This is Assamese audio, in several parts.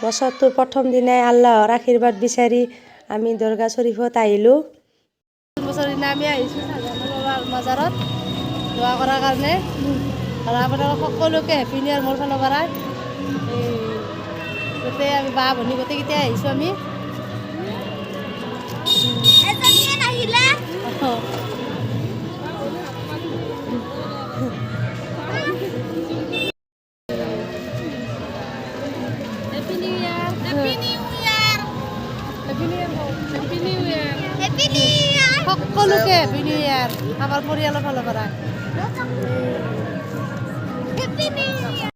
বছৰটোৰ প্ৰথম দিনাই আল্লাহৰ আশীৰ্বাদ বিচাৰি আমি দৰগাহ শ্বৰীফত আহিলোঁ। বছৰ দিনা আমি আহিছোঁ চাহজাহান বাবাৰ মাজাৰত দোৱা কৰাৰ কাৰণে। আৰু আপোনালোক সকলোকে হেপী নিউ ইয়াৰ মোৰ ফালৰ পৰাই। এই গোটেই আমি বা ভনী গোটেইকেইটাই আহিছোঁ আমি। এজনীয়ে নাহিলে। Happy new year. Happy new year. Happy new year. Happy new year. Happy new year. সকলোকে হেপী নিউ ইয়াৰ আমাৰ পৰিয়ালৰ ফালৰ পৰা। Happy new year.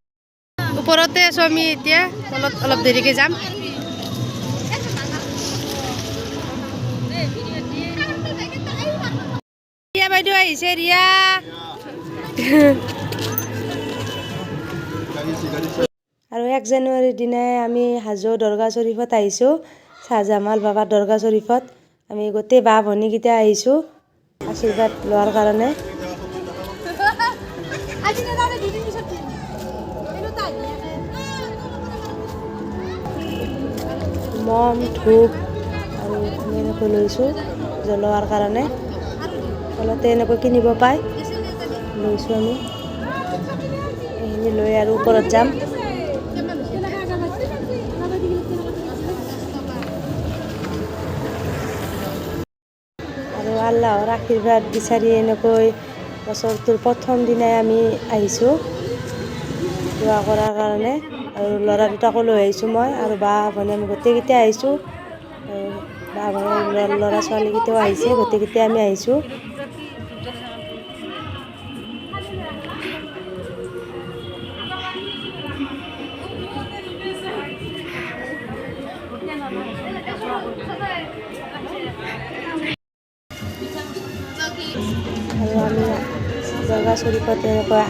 ওপৰতে আছোঁ আমি এতিয়া, তলত অলপ দেৰিকৈ যাম। ৰিয়া বাইদেউ আহিছে, ৰিয়া। আৰু 1 জানুৱাৰীৰ দিনাই আমি হাজো দৰগাহ শ্বৰীফত আহিছোঁ। শ্বাহজামাল বাবাৰ দৰগাহ শ্বৰীফত আমি গোটেই বা ভনীকেইটা আহিছোঁ আশীৰ্বাদ লোৱাৰ কাৰণে। আজি নাযাওঁ, 2 দিন পিছত দিম। কিন্তু তাই মম, ধূপ আৰু আমি এনেকৈ লৈছোঁ জ্বলোৱাৰ কাৰণে। তলতে এনেকৈ কিনিব পায়, লৈছোঁ আমি। সেইখিনি লৈ আৰু ওপৰত যাম। আৰু আল্লাহৰ আশীৰ্বাদ বিচাৰি এনেকৈ বছৰটোৰ প্ৰথম দিনাই আমি আহিছোঁ দোৱা কৰাৰ কাৰণে। আৰু ল'ৰা দুটাকো লৈ আহিছোঁ মই আৰু বা ভনী আমি গোটেইকেইটাই আহিছোঁ। আৰু বা ভনীৰ ল'ৰা ছোৱালীকেইটাও আহিছে, গোটেইকেইটাই আমি আহিছোঁ। আৰু আমি দৰগাহ শ্বৰীফত এনেকৈ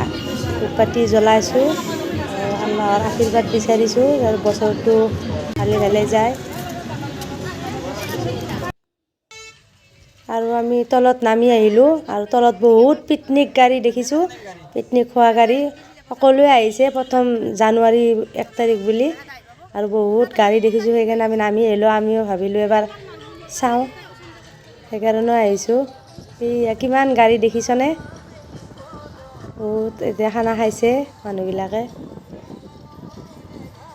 ধূপকাঠি জ্বলাইছোঁ আৰু আল্লাহৰ আশীৰ্বাদ বিচাৰিছোঁ আৰু বছৰটো ভালে ভালে যায়। আৰু আমি তলত নামি আহিলোঁ আৰু তলত বহুত পিকনিক গাড়ী দেখিছোঁ, পিকনিক খোৱা গাড়ী। সকলোৱে আহিছে প্ৰথম জানুৱাৰী 1 তাৰিখ বুলি। আৰু বহুত গাড়ী দেখিছোঁ, সেইকাৰণে আমি নামি আহিলোঁ। আমিও ভাবিলোঁ এবাৰ চাওঁ, সেইকাৰণেও আহিছোঁ। এইয়া কিমান গাড়ী দেখিছনে? বহুত। এতিয়া খানা খাইছে মানুহবিলাকে।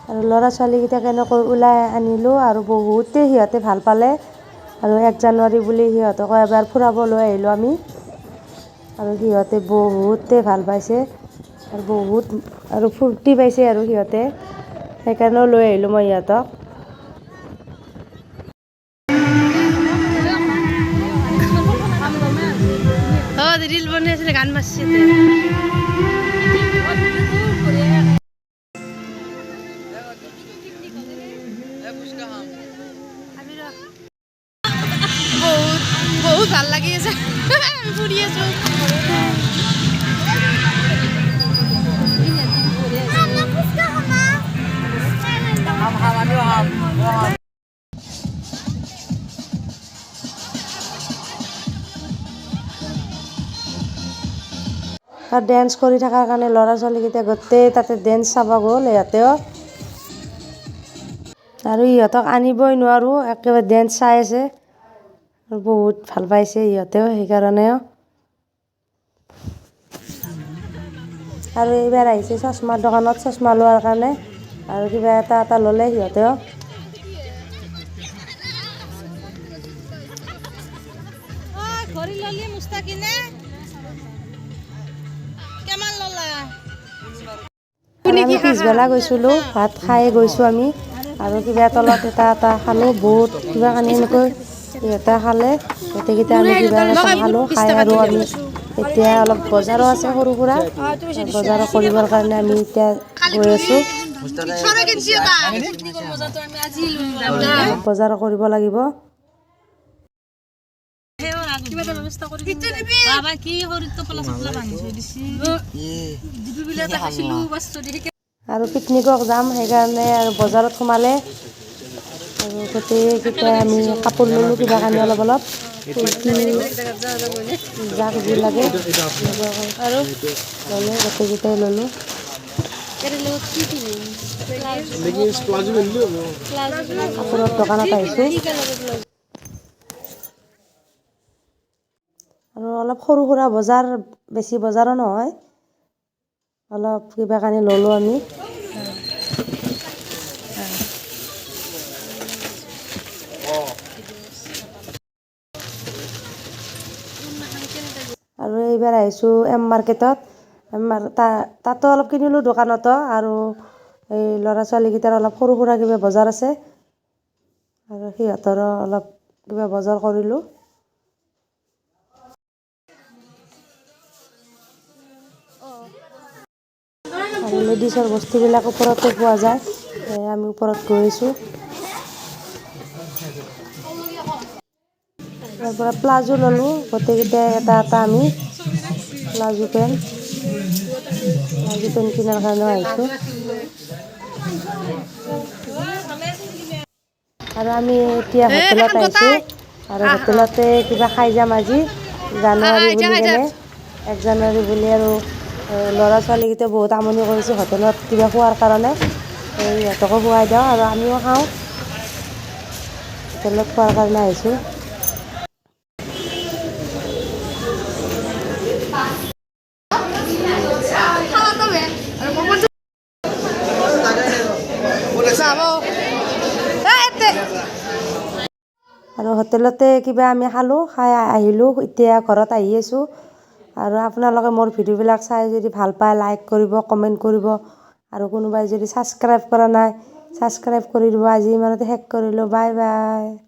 আৰু ল'ৰা ছোৱালীকেইটাক এনেকৈ ওলাই আনিলোঁ আৰু বহুতেই সিহঁতে ভাল পালে। আৰু 1 জানুৱাৰী বুলি সিহঁতকো এবাৰ ফুৰাব লৈ আহিলোঁ আমি। আৰু সিহঁতে বহুতেই ভাল পাইছে আৰু বহুত আৰু ফূৰ্তি পাইছে আৰু সিহঁতে, সেইকাৰণেও লৈ আহিলোঁ মই সিহঁতক। অঁ, ৰিল বনাই আছিলে, গান মাৰছে। বহুত বহুত ভাল লাগি আছে, আমি ফুৰি আছো। আমরা ফুচকা খামা। খাম খাম, আমিও খাম, ময়ো খাম। তাত ডেন্স কৰি থকাৰ কাৰণে ল'ৰা ছোৱালীকেইটা গোটেই তাতে ডেন্স চাব গ'ল সিহঁতেও। আৰু ইহঁতক আনিবই নোৱাৰোঁ, একেবাৰে ডেন্স চাই আছে আৰু বহুত ভাল পাইছে ইহঁতেও, সেইকাৰণেও। আৰু এইবাৰ আহিছে চশমাৰ দোকানত চশমা লোৱাৰ কাৰণে আৰু কিবা এটা এটা ল'লে সিহঁতেও। ঘড়ী ললি মুস্তাকিনে? কিমান ল'লা? আৰু আমি পিছবেলা গৈছিলোঁ, ভাত খাই গৈছোঁ আমি। আৰু কিবা তলত এটা এটা খালোঁ, বহুত কিবা কানি এনেকৈ সিহঁতে খালে। গোটেইকেইটা আমি কিবা এটা খালোঁ, খাই আৰু আমি এতিয়া অলপ বজাৰো আছে সৰু সুৰা, বজাৰ কৰিবৰ কাৰণে আমি এতিয়া গৈ আছোঁ। কিনছি এটা। বজাৰ কৰিব লাগিব। ইটো নিবি। বাবা কি সৰুটো পলা চপলা বান্ধি থৈ দিছি। দিবি খাইছিলো বাছ চৰি। আৰু পিকনিকক যাম, সেইকাৰণে আৰু বজাৰত সোমালে। আৰু গোটেইকেইটাই আমি কাপোৰ ল'লোঁ, কিবা কানি অলপ অলপ, কুৰ্তি, যাক যি লাগে আৰু ল'লোঁ, গোটেইকেইটাই ল'লোঁ। ইয়াৰ লগত কি পিন্ধিম? কাপোৰৰ দোকানত আহিছোঁ আৰু অলপ সৰু সুৰা বজাৰ, বেছি বজাৰো নহয়, অলপ কিবা কানি ল'লোঁ আমি। আৰু এইবাৰ আহিছোঁ এম মাৰ্কেটত। এম তাতো অলপ কিনিলোঁ দোকানতো। আৰু এই ল'ৰা ছোৱালীকেইটাৰ অলপ সৰু সুৰা কিবা বজাৰ আছে আৰু সিহঁতৰো অলপ কিবা বজাৰ কৰিলোঁ। আৰু লেডিছৰ বস্তুবিলাক ওপৰতে পোৱা যায়। আমি ওপৰত গৈ আছোঁ। ইয়াৰ পৰা প্লাজো ল'লোঁ গোটেইকেইটাই এটা এটা আমি প্লাজো পেণ্ট। প্লাজো পেণ্ট কিনাৰ কাৰণেও আহিছোঁ। আৰু আমি এতিয়া হোটেলত আহিছোঁ আৰু হোটেলতে কিবা খাই যাম আজি জানুৱাৰী বুলি কেনে, 1 জানুৱাৰী বুলি। আৰু ল'ৰা ছোৱালীকেইটা বহুত আমনি কৰিছে হোটেলত কিবা খোৱাৰ কাৰণে। সিহঁতকো খুৱাই দিওঁ আৰু আমিও খাওঁ। হোটেলত খোৱাৰ কাৰণে আহিছোঁ। যাব এতে। আৰু হোটেলতে কিবা আমি খালোঁ, খাই আহিলোঁ। এতিয়া ঘৰত আহি আছোঁ। আৰু আপোনালোকে মোৰ ভিডিঅ'বিলাক চাই যদি ভাল পায়, লাইক কৰিব, কমেণ্ট কৰিব আৰু কোনোবাই যদি ছাবস্ক্ৰাইব কৰা নাই, ছাবস্ক্ৰাইব কৰি দিব। আজি ইমানতে শেষ কৰিলোঁ। Bye bye.